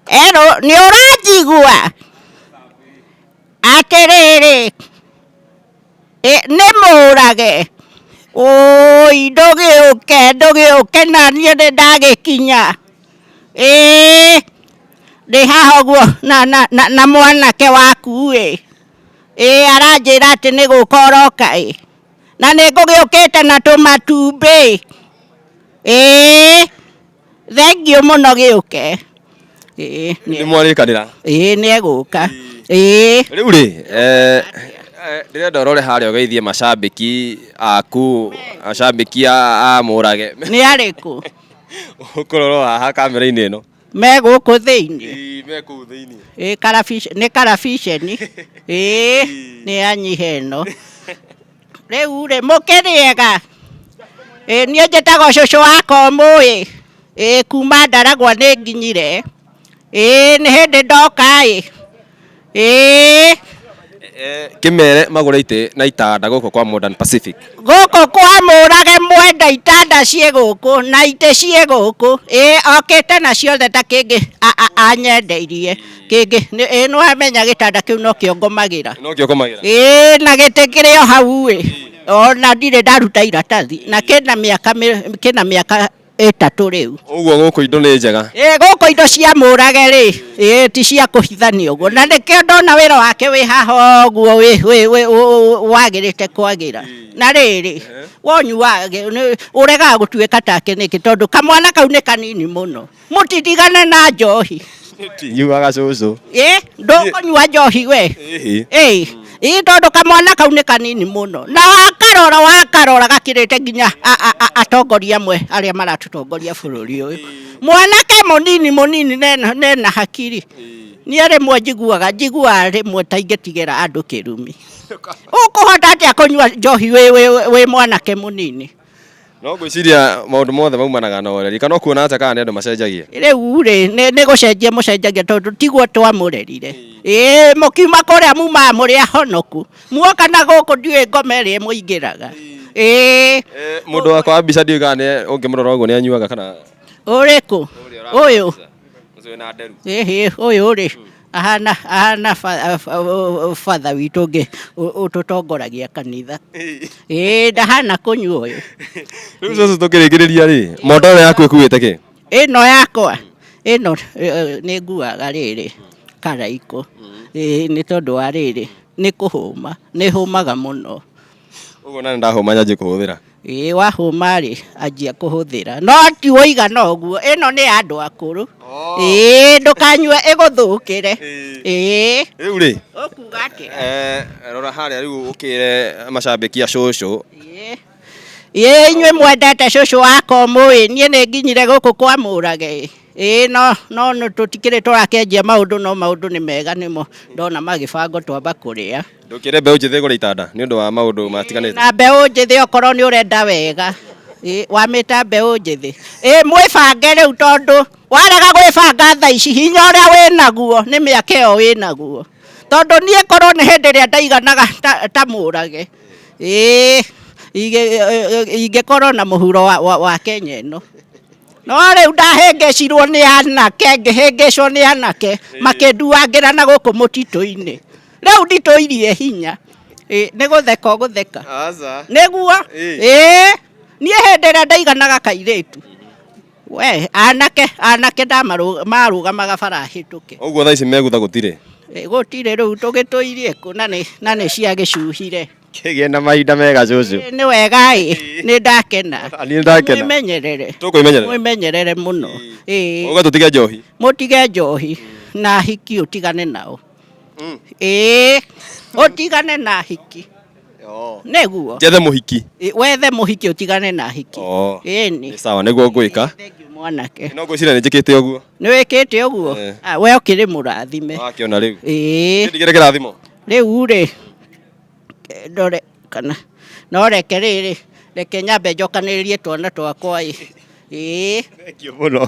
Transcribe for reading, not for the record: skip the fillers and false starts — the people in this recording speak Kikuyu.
Erũ nĩ ũranjigua? Atĩrĩrĩ, nĩ mũrage. Ũũi ndũgĩũke ndũgĩũke na niĩ nĩ ndagĩkinya. Ĩĩ ndĩ haha ũguo na, na, na, na mwanake waku ĩ. Ĩĩ aranjĩra atĩ nĩ gũka ũroka ĩ. Na nĩ ngũgĩũkĩte na tũmatumbĩ. Ĩĩ. Thengiũ mũno gĩũke. Ĩĩ nĩ mwarĩkanĩra? Ĩĩ nĩ egũka. Ĩĩ. Rĩu rĩ, eh, eh, ndĩrenda ũrore harĩa ũgeithie macambĩki aku, macambĩki a Mũrage. Nĩ arĩkũ? Ũkũrora haha kamera-inĩ ĩno. Me gũkũ thĩinĩ? Ĩĩ, me kũu thĩinĩ. Ĩĩ nĩ karabiceni. Ĩĩ nĩ yanyiha ĩno. Rĩu rĩ, mũkĩrĩega? Ĩĩ niĩ njĩtagwo cũcũ wa Komũ ĩ, ĩĩ kuma Ndaragwa nĩ nginyire, ĩĩ nĩ hĩndĩ ndoka ĩ, ĩĩ. Kĩmere magũre itĩ na itanda gũkũ kwa Modern Pacific. Gũkũ kwa Mũrage mwenda itanda ciĩ gũkũ na itĩ ciĩ gũkũ, ĩĩ okĩte na ciothe ta kĩngĩ anyendeirie. Kĩngĩ ĩĩ nĩwamenya gĩtanda kĩu nokĩo ngomagĩra. Nokĩo ũkomagĩra? Ĩĩ na gĩtĩ kĩrĩ o hau ĩ, ona ndirĩ ndaruta iratathi na kĩna mĩaka kĩna mĩaka ĩtatũ rĩu. Ũguo gũkũ indo nĩ njega? Ĩĩ gũkũ indo cia Mũrage rĩ, ĩĩ ti cia kũhithania ũguo na nĩkĩo ndona wĩra wake wĩ haha ũguo wagĩrĩte kwagĩra. Na rĩrĩ, wonyuaga ũregaga gũtuĩka take nĩkĩ tondũ kamwana kau nĩ kanini mũno. Mũtitigane na njohi. Tinyuaga cũcũ. Ĩ, ndũkũnyua njohi we? Ĩhĩ. Ĩ, ĩ tondũ kamwana kau nĩ kanini mũno. Na wakarora wakarora gakĩrĩte nginya atongoria amwe arĩa maratũtongoria bũrũri ũyũ. Mwanake mũnini mũnini nena, nena hakiri. Niĩ rĩmwe njiguaga, njiguaga rĩmwe ta ingĩtigĩra andũ kĩrumi. Ũkũhota atĩa kũnyua njohi wĩ, wĩ, wĩ mwanake mũnini? No ngwĩciria maũndũ mothe maumanaga na ũreri. Kana ũkuona atĩa kana nĩ andũ macenjagia? Rĩu rĩ, nĩ gũcenjia mũcenjagia tondũ tiguo twamũrerire. Ĩĩ mũkiuma kũrĩa mumaga mũrĩ ahonoku. Muoka na gũkũ ndiũĩ ngoma ĩrĩa ĩmũingĩraga. Ĩĩ. Mũndũ wakwa wa mbica ndiũĩ kana nĩ ũngĩmũrora ũguo nĩ anyuaga kana? Ũrĩkũ? Ũyũ? Ũcio wĩna nderu. Ĩhĩ ũyũ rĩ, ahana ahana batha witũ ũngĩ ũtũtongoragia kanitha. Ĩĩ ndahana kũnyua ũyũ. Rĩu cũcũ tũkĩrĩkĩrĩria rĩ, mondo ĩno yaku ĩkuĩte kĩ? Ĩno yakwa, ĩno nĩ nguaga rĩrĩ, karaikũ. Ĩĩ nĩ tondũ wa rĩrĩ, nĩ kũhũma, nĩ hũmaga mũno. Ũguo nani ndahũma nyanjie kũhũthĩra. Ĩĩ wahũma rĩ, anjia kũhũthĩra. No ti ũigana ũguo, ĩno nĩ ya andũ akũrũ. Ĩĩ ndũkanyue ĩgũthũkĩre. Ĩĩ. Rĩu rĩ, Ũkuga atĩa? eh, rora harĩa rĩu ũkĩre macambĩki a cũcũ. Ĩĩ. Ĩĩ inyuĩ mwendete cũcũ wa Komũ ĩ, niĩ nĩ nginyire gũkũ kwa Mũrage ĩ. Ĩĩ no no no tũtikĩrĩ tũrakĩanjia maũndũ no maũndũ nĩ mega nĩmo ndona magĩbangwo twamba kũrĩa. Ndũkĩre mbeũ njĩthĩ ĩgũre itanda nĩ ũndũ wa maũndũ matiganĩte. Na mbeũ njĩthĩ okorwo nĩ ũrenda wega, wamĩta mbeũ njĩthĩ, ĩ mwĩbange rĩu tondũ warega gwĩbanga thaa ici hinya ũrĩa wĩnaguo nĩ mĩaka ĩyo wĩnaguo. Tondũ niĩ korwo nĩ hĩndĩ ĩrĩa ndaiganaga ta mũrage, ĩĩ ingĩkorwo na mũhuro wa Kenya ĩno. No rĩu ndahĩngĩcirwo nĩ anake, ngĩhĩngĩcwo nĩ anake makĩnduangĩra na gũkũ mũtitũ-inĩ. Rĩu nditũirie hinya. Ĩ, nĩ gũtheka ũgũtheka. Aca. Nĩguo. Ĩ. Ĩ, niĩ hĩndĩ ĩrĩa ndaiganaga kairĩtu. We, anake, anake marũgamaga bara hĩtũke. Ũguo thaa ici megutha gũtirĩ. Ĩ, gũtirĩ rĩu tũgĩtũirie kũ na nĩ na nĩ cia gĩcuhire. Kĩgĩe na mahinda mega cũcũ. Ĩ, nĩ wega ĩ, nĩ ndakena. Niĩ ndakena. Mwĩmenyerere. Tũkwĩmenyerera. Mwĩmenyerere mũno. Ĩ. Uga tũtige njohi. Mũtige njohi na ahiki ũtigane nao. Ĩĩ, ũtigane na hiki. Nĩguo. Njethe mũhiki. Ĩ, Wethe mũhiki ũtigane na hiki. Oh. Ĩni. Nĩ sawa nĩguo ngwĩka. Thengiũ mwanake. No ngwĩciria nĩ njĩkĩte ũguo. Nĩ wĩkĩte ũguo? Eh. Ah, we ũkĩrĩ mũrathime. Wakĩona rĩu. Ĩĩ. Ndigĩre kĩrathimo. Rĩu rĩ, ndore kana no reke rĩrĩ, reke nyambe njokanĩrĩrie twana twakwa ĩ. Ĩĩ. Thengiũ mũno.